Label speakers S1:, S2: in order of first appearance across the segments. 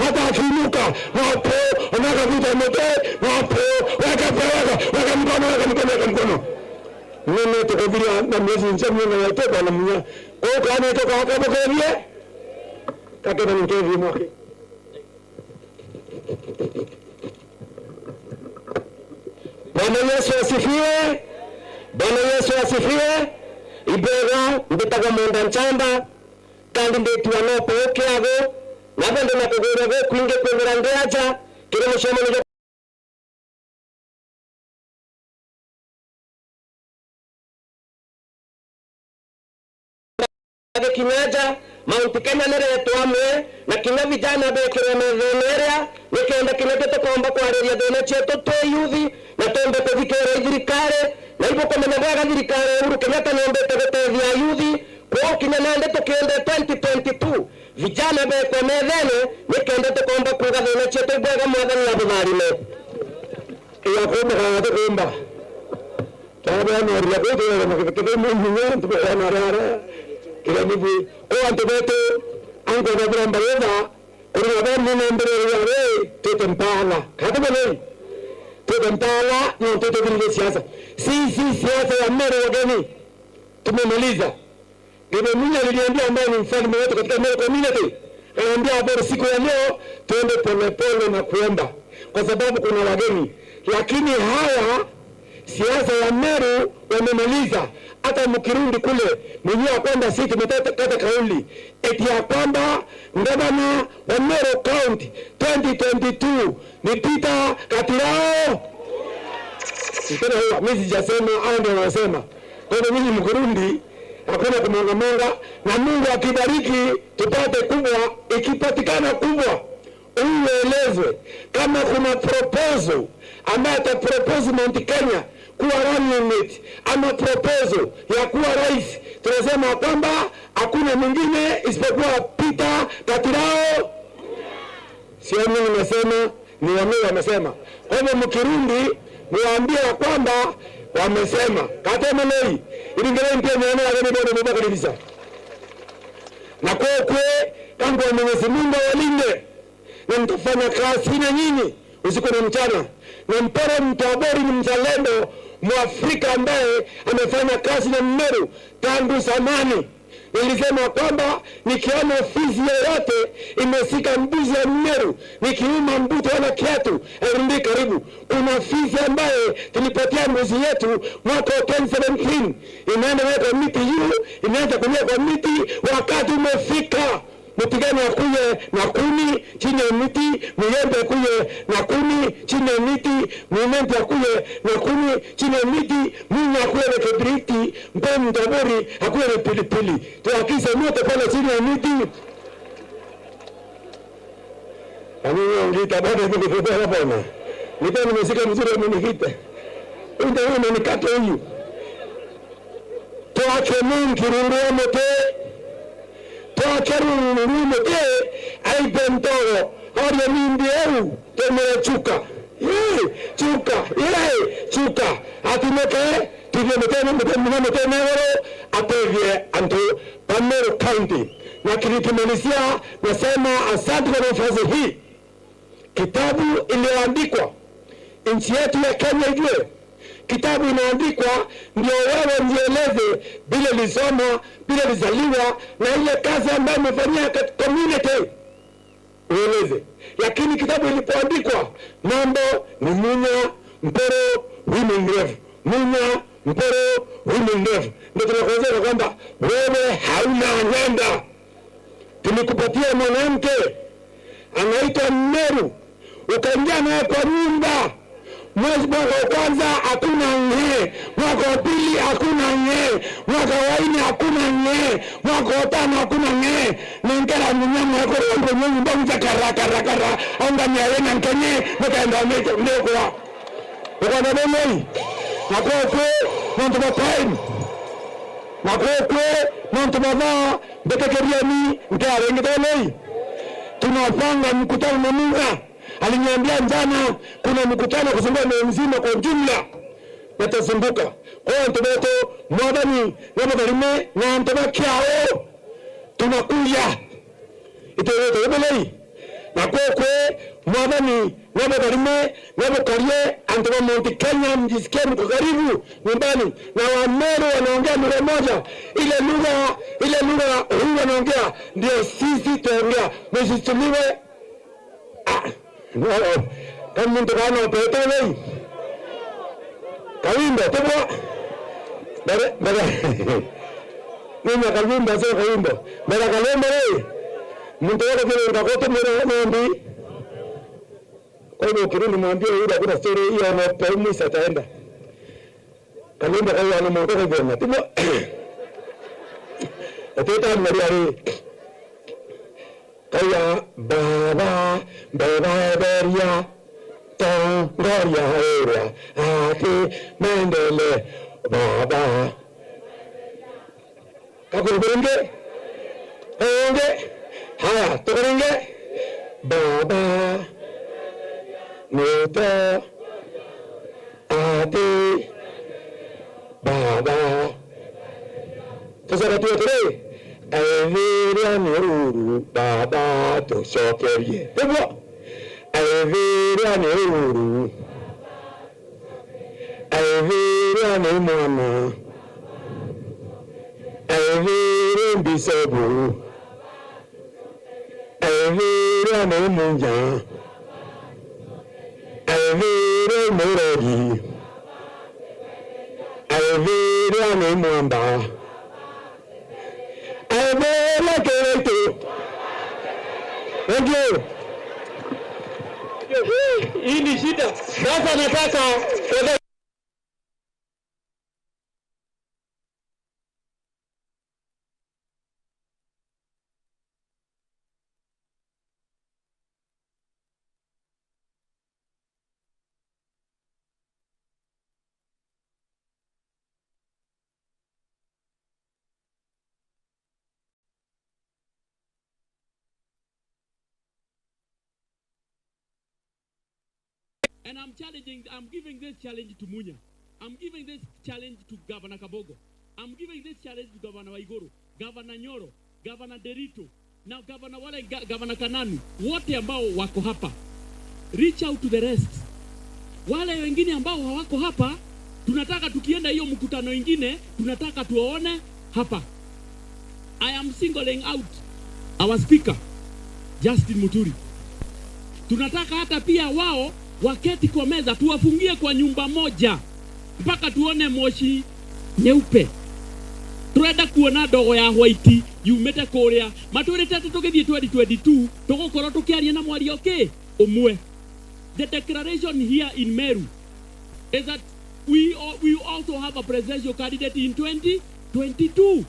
S1: Hata akiinuka wapo, anakavuta mote wapo, weka weka weka mkono, weka mkono, weka mkono. Mimi tukoviria na miezi njema na yatoka na munya. Kwa kana toka hapo kwa vile kake na mkevi mwake.
S2: Bwana Yesu asifiwe. Bwana Yesu asifiwe. Ibega mbitagwo munda nchamba kandi nditua no pukiago na bende na kugura gukwingi kwingira ndiaja kiri mucemanio kinyaja Mount Kenya niretwo amwe na kinya vijana bekirwo methene iria nikenda kinya tukomba kwariria thina cietu twi yuthi na tumbe kuthikira thirikari na ibo kumenya bwega thirikari Uhuru Kenyatta niombete gutethia yuthi kwao kinya nande tukiende 2022 vijana bekwo methene nikenda tukomba kuga thina cietu bwega mwathani abutharime
S1: ya kumba kana tukumba twabana ria kuthera makithikithe munyu tukona rara kila nivi o antu betu ango babra mbaleva kuri babra nene mbere ya we tete mpala katubele tete mpala ni mtoto vile siasa sisi siasa ya Meru wageni tumemaliza. Gebe Munya aliniambia ambaye ni mfalme wetu katika Meru community, aliniambia habari siku ya leo tuende polepole na kuomba kwa sababu kuna wageni, lakini haya siasa ya Meru wamemaliza. Hata mkirudi kule mwenyewe ya kwamba sisi tumekata kauli eti ya kwamba gavana wa Meru County 2022 ni Peter Katirao. Tena huwa mimi sijasema, hao ndio wanasema. Kwa hiyo mimi Mkurundi hakuna kumongamonga, na Mungu akibariki tupate kubwa. Ikipatikana kubwa, uelezwe kama kuna proposal ambaye atapropose Mount Kenya kuwa running mate ama proposal ya kuwa rais, tunasema kwamba hakuna mwingine isipokuwa Peter Katirao. Sio mimi nimesema, ni wameo wamesema. Kwa hivyo mkirundi niwaambie ya kwamba wamesema katemelei ilingele mpia nione wageni bado mubakadilisa na kwekwe kangu wa Mwenyezi Mungu awalinde, na mtafanya kazi na nyinyi usiku na mchana, na Mpere Mtabori ni mzalendo Mwafrika ambaye amefanya kazi na Mmeru tangu zamani. Nilisema kwamba nikiona ofisi yoyote imesika mbuzi ya Mmeru, nikiuma mbuto wala kiatu airudi karibu. Kuna ofisi ambaye tulipatia mbuzi yetu mwaka wa 2017 inaenda kwa miti juu, inaanza kulia kwa miti. Wakati umefika mpigano akuye na kuni chini ya miti, muyembe akuye na kuni chini ya miti, mumembe akuye na kuni chini ya miti, munya akuye na kibriti, mpe mtabori akuye na pilipili. Tuakise moto pale chini ya miti. Amini ongita bado nikupepea bwana. Ndio nimesika mzuri amenikita. Ndio amenikata huyu. Tuache Mungu kirungu moto twakerurumete aibentogo oria mimbi eu temere chuka chuka chuka atimeke tuthie mutene megoro atethie antu ba Meru County. Na kilikimalizia nasema asante kwa nafasi hii. Kitabu iliyoandikwa nchi yetu ya Kenya ijue kitabu inaandikwa ndio wewe nieleze bila lisoma bila lizaliwa na ile kazi ambayo umefanyia katika community ueleze. Lakini kitabu ilipoandikwa mambo ni Munya Mpero wimi mrefu, Munya Mpero wimi mrefu, ndio tunakueleza kwamba wewe hauna nyanda. Tulikupatia mwanamke anaitwa Meru, ukaingia naye kwa nyumba mwezi mwaka wa kwanza hakuna ng'ee, mwaka wa pili hakuna ng'ee, mwaka wa nne hakuna ng'ee, mwaka wa tano hakuna ng'ee. Nenkera munyama yakorombo nyumba mja kara kara kara anga nyawe na nkenye nikaenda ndekwa ukona bomoi nakokwe nantu bapain nakokwe nantu bava mbetekeriani nkearengitolei tunapanga mkutano na Munga aliniambia jana kuna mkutano kuzunguka eneo mzima kwa jumla natazunguka kwa hiyo ntobeto mwathani namatharime na ntoba kyao tunakuya itoretebelei Na kokwe mwathani nabotharime nabokorie antu ba Mount Kenya, mjisikie mko karibu nyumbani. Na Wameru wanaongea lugha moja, ile lugha huyu wanaongea ndio sisi tuongea, msitumiwe. Ah, no, kama mtu kana upete lei kawimbo tebwa bere bere nina kawimbo sio kawimbo bere kalembe lei mtu wako vile utakote mwere nombi. Kwa hivyo ukirudi mwambie yule hakuna story hiyo, anapeumisa ataenda kalembe kwa hiyo anamondoka hivyo na tibwa ateta Maria ri kaya baba baba beria tongoria area ati mendele baba kakuruburunge onge haya tukuringe baba nito ati baba tucoka atĩrĩ aĩthĩria nĩ ruru baba tũcokerie nĩguo aĩthĩria nĩ ruru aĩthĩria nĩ mwana aĩthĩria mbicobu aĩthĩria nĩ munja aĩthĩria mũrogi aĩthĩria nĩ mwamba aĩthĩria kĩrĩtũ. Thank you.
S2: Hii ni shida. Sasa nataka
S3: And I'm challenging, I'm giving this challenge to Munya. I'm giving this challenge to Governor Kabogo. I'm giving this challenge to Governor Waiguru, Governor Nyoro, Governor Derito, now Governor wale, Governor Kananu, wote ambao wako hapa. Reach out to the rest. Wale wengine ambao hawako hapa, tunataka tukienda hiyo mkutano ingine, tunataka tuwaone hapa. I am singling out our speaker, Justin Muturi. Tunataka hata pia wao waketi kwa meza, tuwafungie kwa nyumba moja mpaka tuone moshi nyeupe. Turenda kuona ndogo ya white yumĩte kũrĩa matwĩrĩte atĩ tũgĩthiĩ 2022 tũgũkorwo tũkĩaria na mwario kĩ ũmwe. The declaration here in Meru is that we also have a presidential candidate in 2022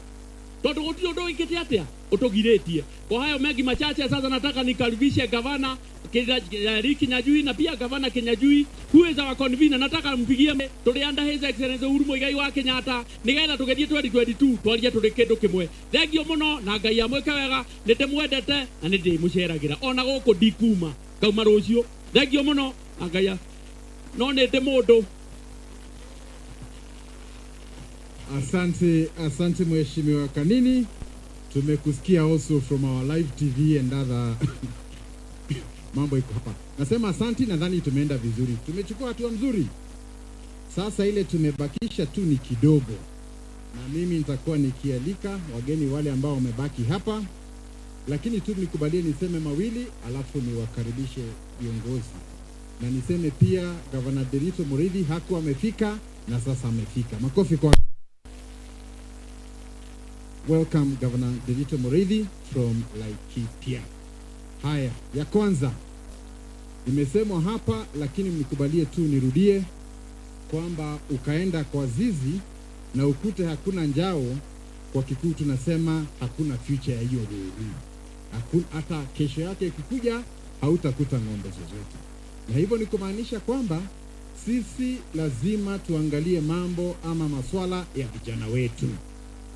S3: tondũ gũtirĩ ũndũ wĩkĩte atĩa ũtũgirĩtie. Kwa hayo mengi machache, sasa nataka nikaribishe Gavana Kinyajui na pia Gavana Kinyajui, who is our convener. Nataka mpigie tũrĩ under His Excellency Uhuru Muigai wa Kenyatta nĩgetha tũgĩthiĩ 2022 twarie tũrĩ kĩndũ kĩmwe. Thengiũ mũno na Ngai amwĩke wega, nĩ ndĩmwendete na nĩ ndĩmũceragĩra ona gũkũ ndikuma ngauma rũciũ. Thengiũ mũno na Ngai no nĩ ndĩ mũndũ.
S4: Asante, asante Mheshimiwa Kanini. Tumekusikia also from our live TV and other mambo iko hapa. Nasema asanti, nadhani tumeenda vizuri, tumechukua hatua mzuri. Sasa ile tumebakisha tu ni kidogo, na mimi nitakuwa nikialika wageni wale ambao wamebaki hapa, lakini tu nikubalie niseme mawili, alafu niwakaribishe viongozi, na niseme pia Gavana Derito Muriithi hakuwa amefika na sasa amefika. Makofi kwa. Welcome, Governor Derito Muriithi from Laikipia. Haya, ya kwanza imesemwa hapa, lakini mnikubalie tu nirudie kwamba ukaenda kwa zizi na ukute hakuna njao, kwa Kikuyu tunasema hakuna future ya hiyo ruru. Hakuna, hata kesho yake ikikuja hautakuta ng'ombe zozote. Na hivyo ni kumaanisha kwamba sisi lazima tuangalie mambo ama maswala ya vijana wetu,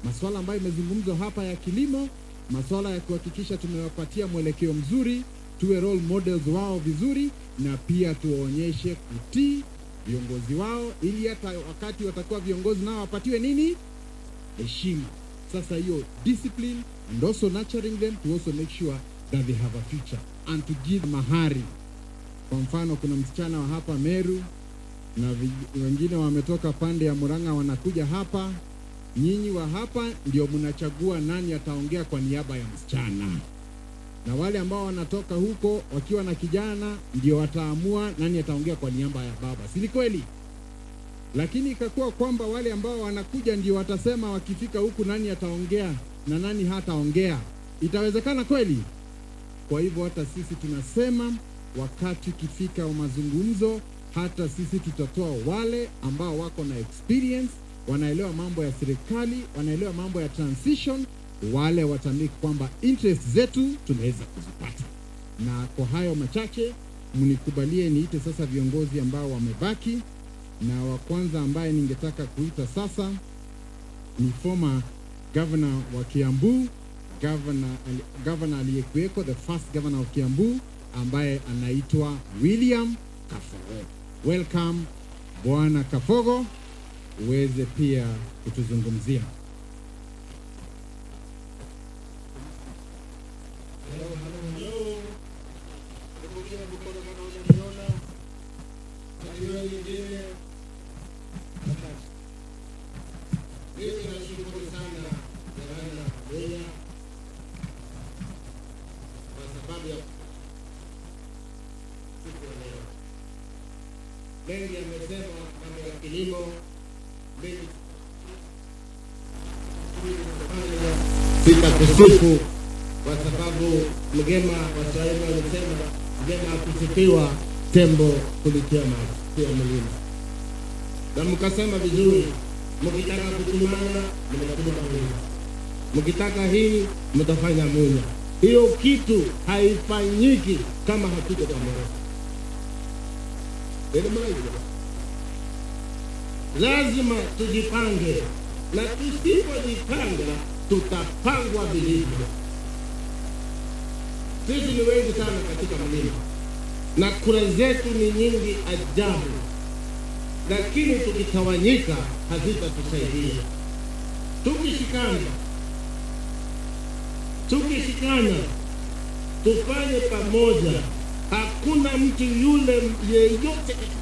S4: maswala ambayo imezungumzwa hapa ya kilimo, maswala ya kuhakikisha tumewapatia mwelekeo mzuri, tuwe role models wao vizuri, na pia tuwaonyeshe kutii viongozi wao, ili hata wakati watakuwa viongozi nao wapatiwe nini? Heshima. Sasa hiyo discipline and also nurturing them to also make sure that they have a future. and to give mahari. Kwa mfano, kuna msichana wa hapa Meru na wengine wametoka pande ya Murang'a wanakuja hapa. Nyinyi wa hapa ndio mnachagua nani ataongea kwa niaba ya msichana, na wale ambao wanatoka huko wakiwa na kijana ndio wataamua nani ataongea kwa niaba ya baba, si ni kweli? Lakini ikakuwa kwamba wale ambao wanakuja ndio watasema wakifika huku nani ataongea na nani hataongea. Itawezekana kweli? Kwa hivyo hata sisi tunasema wakati ikifika wa mazungumzo, hata sisi tutatoa wale ambao wako na experience, wanaelewa mambo ya serikali, wanaelewa mambo ya transition, wale watamiki kwamba interest zetu tunaweza kuzipata. Na kwa hayo machache, mnikubalie niite sasa viongozi ambao wamebaki, na wa kwanza ambaye ningetaka kuita sasa ni former governor wa Kiambu, governor aliyekuweko, the first governor of Kiambu, ambaye anaitwa William Kabogo. Welcome Bwana Kabogo, uweze pia kutuzungumzia.
S5: Hello, hello, hello. Nipungie mkono kama unaniona. Najua nyingine. Asante. Mimi nashukuru sana Gavana Munya kwa sababu ya siku ya leo. Mengi yamesema mambo ya kilimo, mengi sitakusifu kwa sababu mgema Waswahili walisema mgema akisifiwa tembo kulitia maji sio mlima. Na mkasema vizuri, mkitaka kutumana mnatuma Munya, mkitaka hii mtafanya Munya. Hiyo kitu haifanyiki kama hatuko pamoja. Lazima tujipange, na tusipojipanga tutapangwa vilivyo. Sisi ni wengi sana katika mlima na kura zetu ni nyingi ajabu, lakini tukitawanyika hazitatusaidia. Tukishikana tufanye pamoja, hakuna mtu yule yeyote katika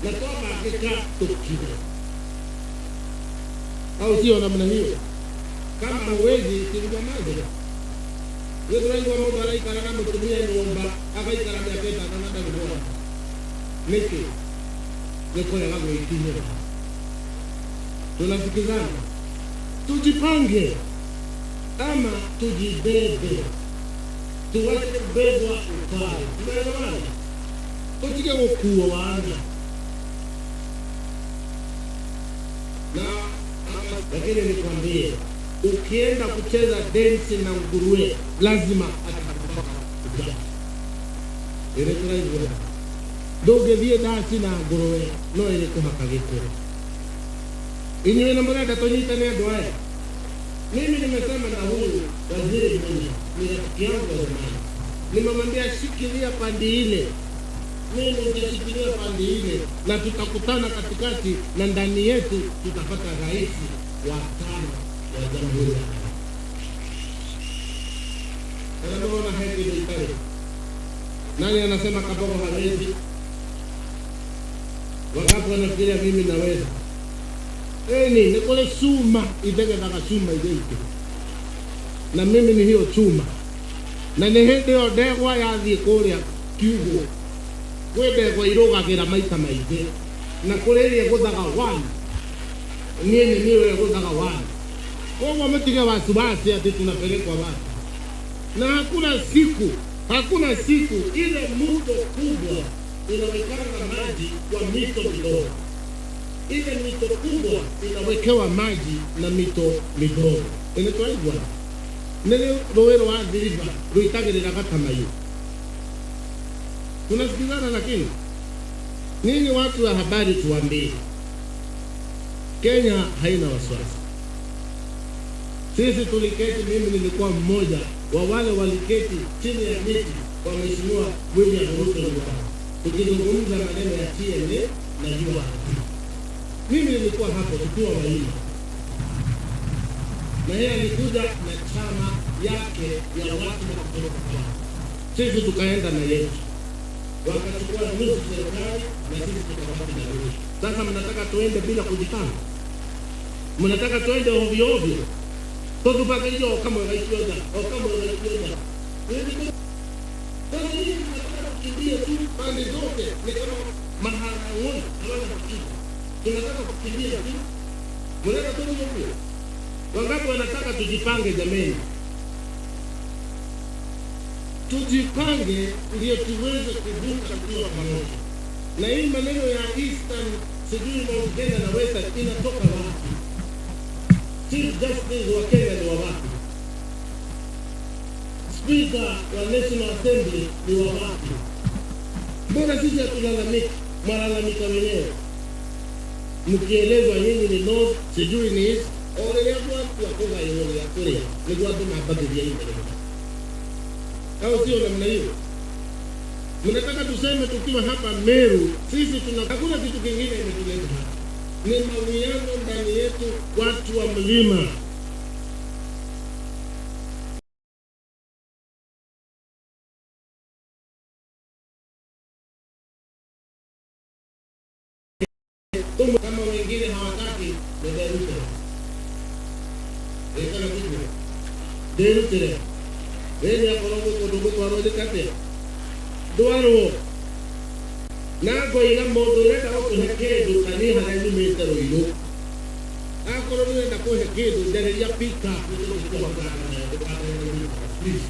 S5: na toba hakika tukile, au sio namna hiyo? Kama huwezi sinyamaze. Wewe mundu araikaraga mutumia nyumba agaikara miaka ĩtano na ndarĩ mwana nĩkĩ? Nĩ kũrega gwĩkinyĩra. Tunasikizana? Tujipange ama tujibebe, tuwache kubebwa ukali. Tunaelewana? Tutige gũkuo wana na lakini nikwambie, ukienda kucheza densi na nguruwe lazima atakupaka uchafu. Ile tunaijua. Ndũngĩthiĩ ndaci na nguruwe no ĩrĩkũhaka gĩkũrũ. Inyuĩ nĩ mũrenda tũnyitane andũ aya? Mimi nimesema na huyu waziri mwenye ni rafiki yangu wa zamani, nimemwambia shikilia pande ile, mimi nitashikilia pande ile, na tutakutana katikati, na ndani yetu tutapata rais wa tano wa Jamhuri ya Kenya. Sasa mbona haki ndio? Nani anasema Kabogo hawezi? Wakati wanafikiria mimi naweza. Eni ni kule chuma itegethaga chuma igeike, na mimi ni hiyo chuma, na nĩ hĩndĩ ĩyo ndegwa yathiĩ kũrĩa kiugũ, kwĩ ndegwa irũgagĩra maita maingĩ, na kũrĩ ĩrĩa ĩgũthaga one, niĩ nĩ niĩ ĩrĩa ĩgũthaga one. Koguo mũtige wasiwasi ati tunapelekwa wapi, na hakuna siku ile mto kubwa inawekana maji kwa mito midogo. Ile mito kubwa inawekewa maji na mito midogo. Inaitwa nĩ rũĩ rwa River rũitagĩrĩra Gatamayu. Tunasikizana? Lakini ninyi watu wa habari, tuambie, Kenya haina wasiwasi. Sisi tuliketi, mimi nilikuwa mmoja wa wale waliketi chini ya miti kwa Mheshimiwa William Ruto tukizungumza maneno ya TNA na URP. Mimi nilikuwa hapo tukiwa Waima, na yeye alikuja na chama yake ya watu wa kutoka kwao, sisi tukaenda na yetu, wakachukua nusu serikali na sisi tukabaki na nusu. Sasa mnataka tuende bila kujipanga? Mnataka tuende ovyo ovyo? Totupakaiyo kama unaikioja kama unaikioja. Sasa nyinyi mnataka kukimbia tu pande zote, ni kama maharagwe hawana kitu. Tunataka kukimbia tu, mnataka tu ovyo. Wangapi wanataka tujipange jameni? Tujipange ndio tuweze kuvuka tukiwa pamoja. Na hii maneno ya Eastern sijui Mount Kenya na Western inatoka wapi? Chief Justice wa Kenya ni wa wapi? Speaker wa National Assembly ni wa wapi? Mbona sisi hatulalamiki? Mwalalamika wenyewe mkielezwa nyinyi ni north sijui ni east oreagwakuakuga igũrũ ya kũrĩa nĩguo andũ mambagĩria igũrũ, au sio namna hiyo? Mnataka tuseme tukiwa hapa Meru, sisi tuna hakuna kitu kingine imetuleta hapa, ni mawiano ndani yetu, watu wa mlima. Kama wengine hawataki, nderute ekana kitu nderutire rĩrĩa akorwo gwĩ kũndũ gũtwarwo njĩkatĩa ndwarwo na ngoiga mũndũ ũrenda gũkũhe kĩndũ ta niĩ harĩa nyumĩte Rũirũ, akorwo nĩũrenda kũhe kĩndũ njarĩria pickup please.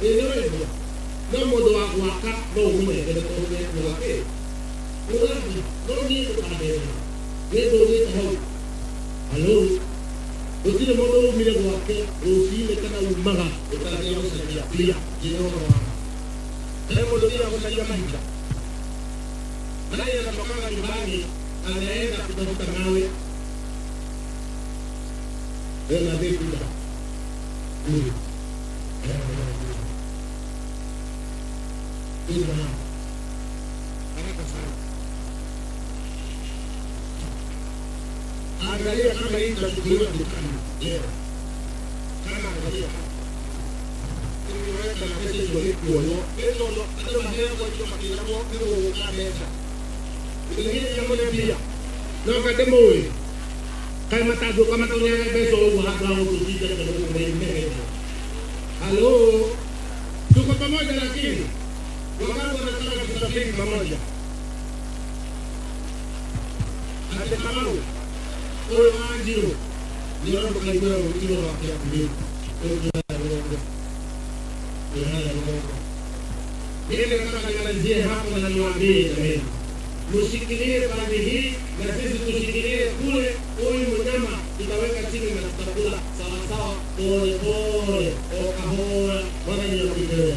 S5: Ĩ nĩwaigua no mũndũ wa gwaka no ũmũnengere tondũ nĩ wake mũrathi, no niĩ ndũkandehera nĩ ndũgĩte hau. Halo, gũtirĩ mũndũ umire gwake rũcinĩ kana umaga ũtarathiĩ gũcaria mbia njĩra ũhoro wa he mũndũ ũthiaga gũcaria mahiga naye anatokaga nyumbani anaenda kutafuta mawe ena thikuda haraka sana. Angalia kama hii itachukuliwa dukani leo, kama angalia na mbeca icio nĩ kuoywo nĩ tondũ andũ maheagwo indo makĩragwo nĩ gũgũka mbeca ingĩ cia mbia no kandĩ mũĩ kaĩ matangĩũka matũneage mbeca ũguo handũ ha gũtũtinda kũmaimeheria. Halo, tuko pamoja, lakini wangapi wanataka tusafiri pamoja? Ate Kamau ũyũ Wanjirũ nĩona ndũkaigua rũgiro rwake akuhĩ rũgongo. Mimi nataka nimalizie hapo na niwaambie jameni, mshikilie pande hii na sisi tushikilie kule. Huyu mnyama tutaweka chini na tutakula sawasawa, pole pole, okahora wananyakipea.